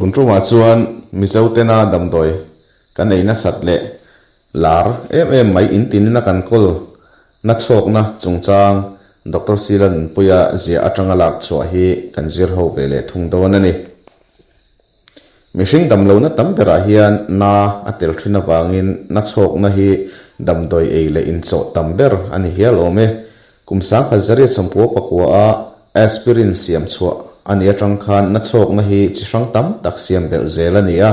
Tun tumah chuan Mizo tena damdawi kan ei nasat leh lar em em mai in tinin a kan kawl na chhawkna chungchang Doctor Sila Nunpuia ziah atanga lak chhuah hi kan zir ho ve leh thung dawn a ni. Mihring damlohna tam berah hian na a tel thin avangin na chhawkna hi damdawi ei leh inchawh tam ber a ni hial awm e. Kum 1999 a aspirin siam chhuah a nih atang khan na chhawkna hi chi hrang tam tak siam belh zel a ni a,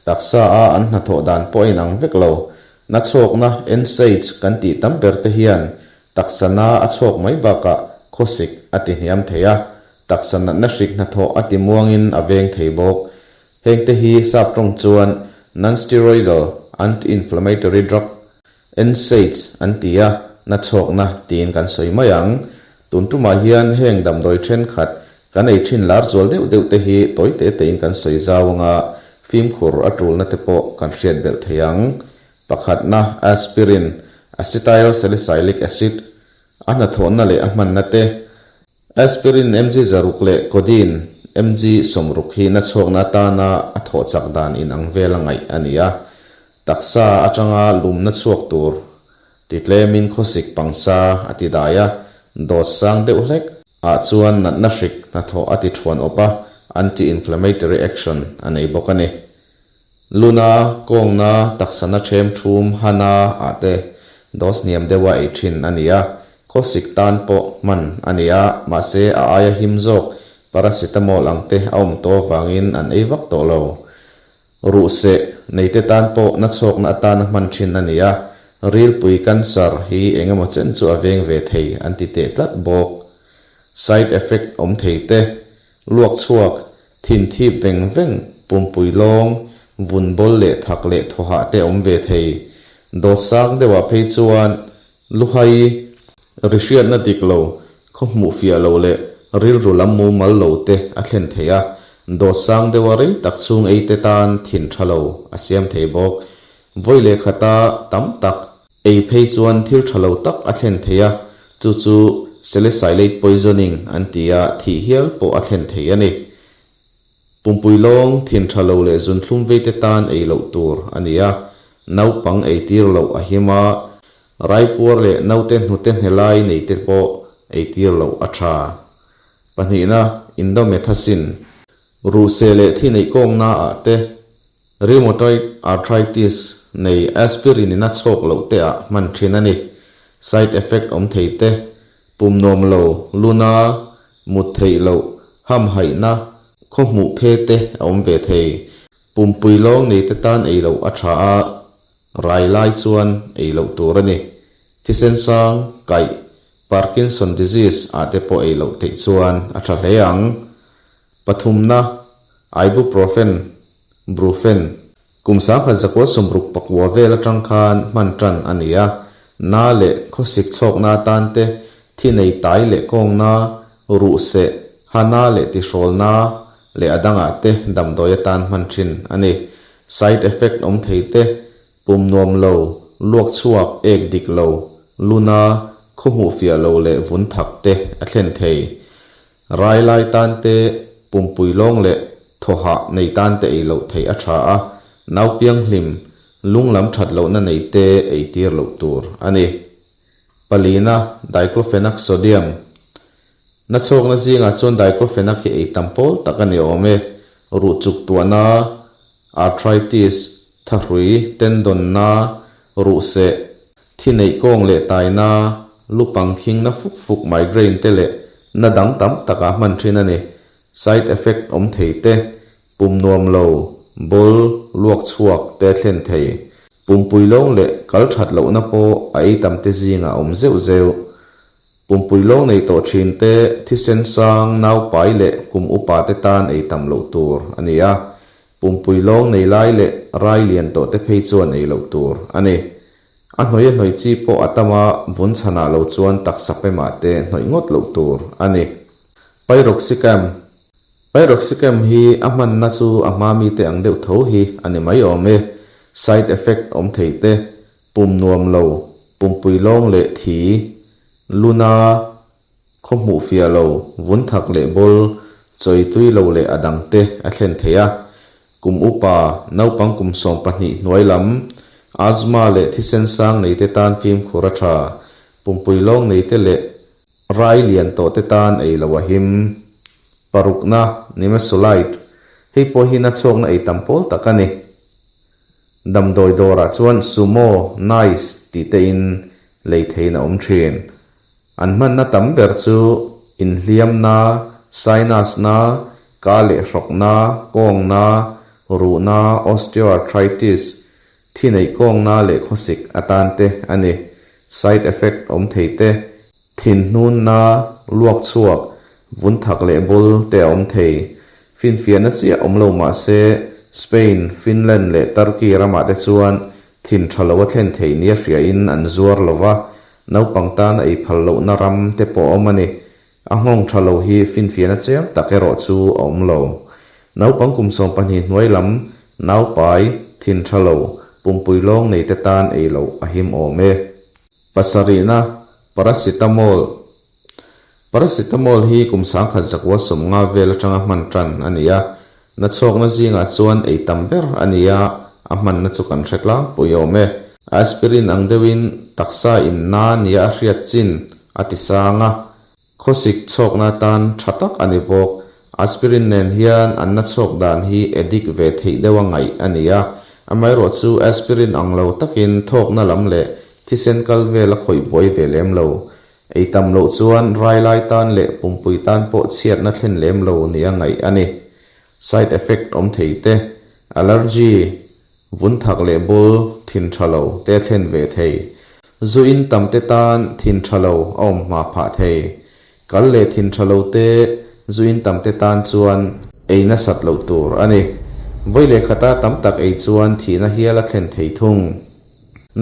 taksa a an hnathawh dan pawh a inang vek lo. Na chhawkna, NSAIDs, kan tih tam ber te hian taksa na a chhawk mai bakah khawsik a ti hniam thei a, Taksa natna hrik hnathawh a ti muangin a veng thei bawk. Hengte hi sap tawng chuan non-steroidal anti-inflammatory drug, NSAIDs, an ti a, na chhawkna tiin kan sawi mai ang. Tun tumah hian heng damdawi thenkhat kan ei thin lar zual deuh deuh te hi tawi te tein kan sawi zau anga fimkhur a tulna te pawh kan hriat belh thei ang. Pakhatna, aspirin, acetyl salicylic acid, a hnathawhna leh a hmanna te, Aspirin mg 600 leh Codeine mg 60 hi na chhuakna atana a thawh chak dan inang vel a ngaih a ni a. Taksa atanga lumna chhuak tur ti tlemin khawsik pangsa a ti dai a, dose sang deuh hlek ah chuan natna hrik hnathawh a ti thuan awp a, anti-inflammatory action a nei bawk a ni. Luna, kawngna, taksana ṭhem ṭhum, hana ah te dose hniam deuha ei ṭhin a ni a, khawsik tan pawh hman a ni a, mahse a aia him zawk paracetamol ang te a awm tawh avangin an ei vak tawh lo. Ruhseh neite tan pawh na chhawkna atana hman ṭhin a ni a, rilpui cancer hi eng emaw chen chu a veng ve thei an ti teh tlat bawk. Side effect awm thei te, luak chhuak, Thin thip veng veng, pumpui lawng, vun bawl leh thak leh thawhah te awm ve thei. Dawt sang deuhah phei chuan luhai, ri hriatna dik lo, khaw hmuh fiah lo leh rilru lam mumal lo te a thlen thei a. Dawt sang deuha rei tak chhung ei te tan thin tha lo a siam thei bawk. Vawi leh khata tam tak ei phei chuan thil tha lo tak a thlen thei a, chu chu salicylate poisoning an ti a, thih hial pawh a thlen thei a ni. Pumpui lawng, thin tha lo leh zunthlum veite tan ei loh tur a ni a, naupang ei tir loh a him a, raipuar leh naute hnute hnelai neite pawh ei tir loh a tha. Pahnihna, indomethacin, ruhseh leh thi neih kawngnaah te, Rheumatoid arthritis nei aspirin in a chhawk loh te ah hman thin a ni. Side effect awm thei te, pum nuam lo, luna, mut theih loh, ham haihna, khaw hmuh phe te a awm ve thei. Pumpui lawng nei te tan ei loh a tha a, rai lai chuan ei loh tur a ni. Thisen sang, kaih, Parkinson disease ah te pawh ei loh theih chuan a tha hle ang. Pathumna, Ibuprofen, Brufen, kum 1969 vel atang khan hman tan a ni a, na leh khawsik chhawkna atan te, thi nei tai leh kawngna, ruhseh, hana leh tihrawlna leh a dangah te damdawi atan hman thin a ni. Side effect awm thei te, pum nuam lo, luak chhuak, ek dik lo, luna, khaw hmuh fiah lo leh vun thak te a thlen thei. Rai lai tan te, pumpui lawng leh thawhah nei tan te ei loh theih a tha a, naupianghlim, lung lam that lohna nei te ei tir loh tur a ni. Palina, Diclofenac sodium. Na chhawkna zingah chuan diclofenac hi ei tam pawl tak a ni awm e. Ruh chuk tuahna, arthritis, thahrui, tendon na, ruhseh, Thi neih kawng leh taina, lupang khing na fuk fuk migraine te leh na dang tam takah hman thin a ni. Side effect awm thei te, pum nuam lo, bawl, luak chhuak te thlen thei. Pumpui lawng leh kal that lohna pawh a ei tam te zingah awm zeuh zeuh. Pumpui lawng nei tawh thin te, thisen sang, naupai leh kum upa te tan ei tam loh tur a ni a. Pumpui lawng nei lai leh rai lian tawh te phei chuan ei loh tur a ni. A hnawih a hnawih chi pawh a tam a, vun chhanah lo chuan taksa pemah te hnawih ngawt loh tur a ni. Pyroxicam Pyroxicam hi a hmanna chu a hma mite ang deuh tho hi a ni mai awm e. Side effect awm thei te, pum nuam lo, pumpui lawng leh thi, luna, Khaw hmuh fiah lo, vun thak leh bawl, chawi tui lo leh a dang te a thlen thei a. Kum upa, naupang kum 12 hnuai lam, asthma leh thisen sang neite tan fimkhur a tha. Pumpui lawng neite leh rai lian tawh te tan ei lo a him. Parukna, Nimesulide, hei pawh hi nachhawkna ei tam pawl tak a ni. Damdawi dawrah chuan Sumo, Nice tih te in lei theiin a awm thin. An hmanna tam ber chu inhliamna, sinus na, ka leh hrawkna, kawngna, ruhna, osteoarthritis, thi neih kawngna leh khawsik atan te a ni. Side effect awm thei te, thinhnunna, luak chhuak, vun thak leh bul te a awm thei. Finfiahna chiah awm lo mah se, Spain, Finland leh Turkey ramah te chuan thin tha lo a thlen thei nia hriain an zuar lo va, Naupang tana ei phal lohna ram te pawh a awm a ni. A nghawng tha lo hi finfiahna chiang tak erawh chu a awm lo. Naupang kum 12 hnuai lam, naupai, thin tha lo, pumpui lawng nei te tan ei loh a him awm e. Pasarihna, Paracetamol Paracetamol hi kum 1950 vel atanga hman tan a ni a. Nachhawkna zingah chuan ei tam ber a ni a, a hmanna chu kan hre tlangpui awm e. Aspirin ang deuhin taksa in na nia a hriat chin a ti sang a, khawsik chhawkna atan tha tak a ni bawk. Aspirin nen hian an nachhawk dan hi addict ve theih deuha ngaih a ni a, amaherawhchu aspirin ang lo takin thawkna lam leh thisen kal vel a khawih buai ve lem lo. Ei tam loh chuan rai lai tan leh pumpui tan pawh chhiatna thlen lem lo nia ngaih a ni. Side effect awm thei te, allergy, vun thak leh bul, thin tha lo te a thlen ve thei. Zu in tam te tan thin tha lo a awm hma phah thei. Kal leh thin tha lo te, zu in tam te tan chuan ei nasat loh tur a ni. Vawi leh khata tam tak ei chuan thihna hial a thlen thei thung.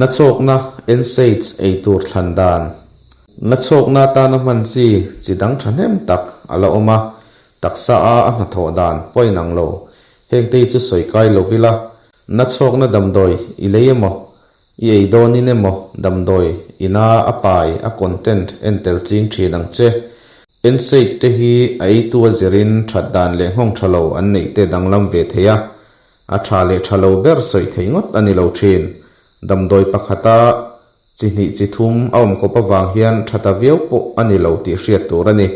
Nachhawkna, NSAIDs, ei tur thlan dan. Nachhawkna atana hman chi chi dang thahnem tak a la awm a, taksa a a hnathawh dan pawh a inang lo. Hengte hi chu sawi kai lo ila, nachhawkna damdawi i lei emaw, i ei dawnin emaw damdawi ina a pai, a content en tel ching thin ang che. NSAID te hi a eitu a zirin that dan leh nghawng tha lo an neih te danglam ve thei a, A tha leh tha lo ber sawi theih ngawt a ni lo thin. Damdawi pakhata chi hnih chi thum a awm kawp avang hian tha ta viau pawh a ni lo tih hriat tur a ni.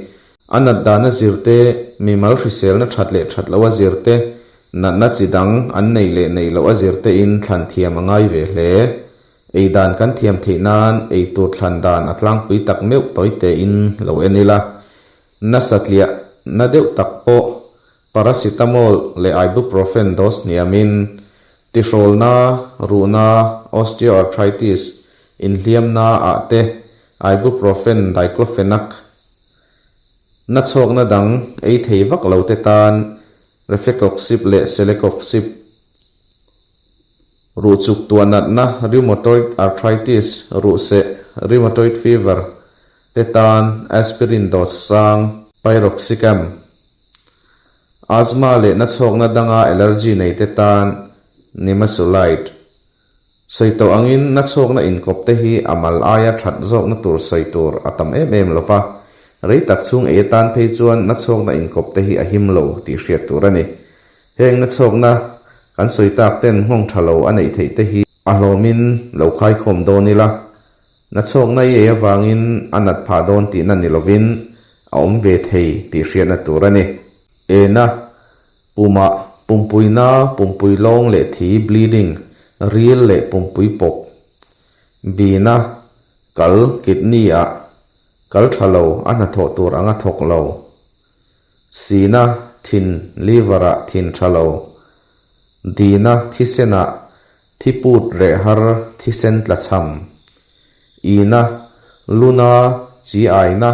A nat dana zir te, mimal hriselna that leh that loh a zir te, natna chi dang an neih leh neih loh a zir tein thlan thiam a ngai ve hle. Ei dan kan thiam theih nan ei tur thlan dan a tlangpui tak meuh tawi tein lo en ila. Nasa tliah na deuh tak pawh Paracetamol leh Ibuprofen dose hniamin, tihrawlna, ruhna, osteoarthritis, inhliamna ah te Ibuprofen, Diclofenac, na chhawkna dang ei thei vak lo te tan Rofecoxib leh Celecoxib, ruhchuk tuah natna, rheumatoid arthritis, ruhseh, rheumatoid fever, te tan Aspirin dose sang, Piroxicam. Asthma leh nachhawkna danga allergy nei te tan Nimesulide. Sawi tawh angin nachhawkna inkawp te hi a mal aia that zawkna tur sawi tur a tam em em lo va, rei tak chhung ei atan phei chuan nachhawkna inkawp te hi a him lo tih hriat tur a ni. Heng nachhawkna kan sawi tak ten nghawng tha lo a neih theih te hi a hlawmin lo khaikhawm dawn ila, Nachhawkna i ei avangin a nat phah dawn tihna ni lovin a awm ve thei tih hriatna tur a ni. Ena, pumah, pumpuina, pumpui lawng leh thi, bleeding, ril leh pumpui pawp. Bina, kal, kidney, ah kal tha lo, a hnathawh tur anga thawk lo. Sina, thin, liver, ah thin tha lo. Dina thisenah thiput reh har thisen tlachham. Ina, luna, chi aina,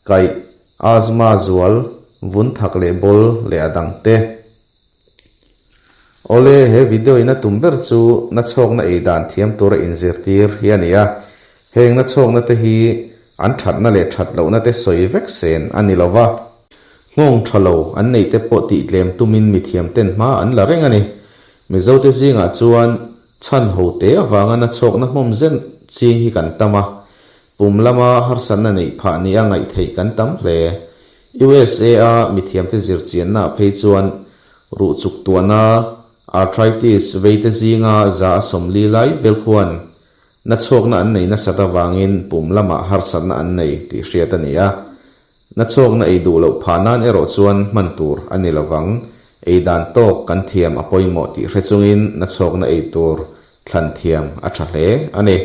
kaih, asthma zual, vun thak leh bawl leh a dang te. Awle, he video in a tum ber chu nachhawkna ei dan thiam tura inzirtir hi a ni a. Heng nachhawkna te hi an thatna leh that lohna te sawi vek sen a ni lova. Nghawng tha lo an neih te pawh tihtlem tumin mithiam ten hma an la reng a ni. Mizote zingah chuan chhan ho te avanga nachhawkna hmawm zen ching hi kan tam a, pum lama harsatna neih phah nia ngaih theih kan tam hle. USA a mithiamte zirchiannaah phei chuan ruhchuk tuahna. Arthritis veite zinga 140 lai vel khuan nachhawkna an nei nasat avangin pum lamah harsatna an nei tih hriat a ni a. Nachhawkna ei duh loh phah nan erawh chuan hman tur a ni lovang. Ei dan tawk kan thiam a pawimawh tih hre chungin nachhawkna ei tur thlan thiam a tha hle a ni.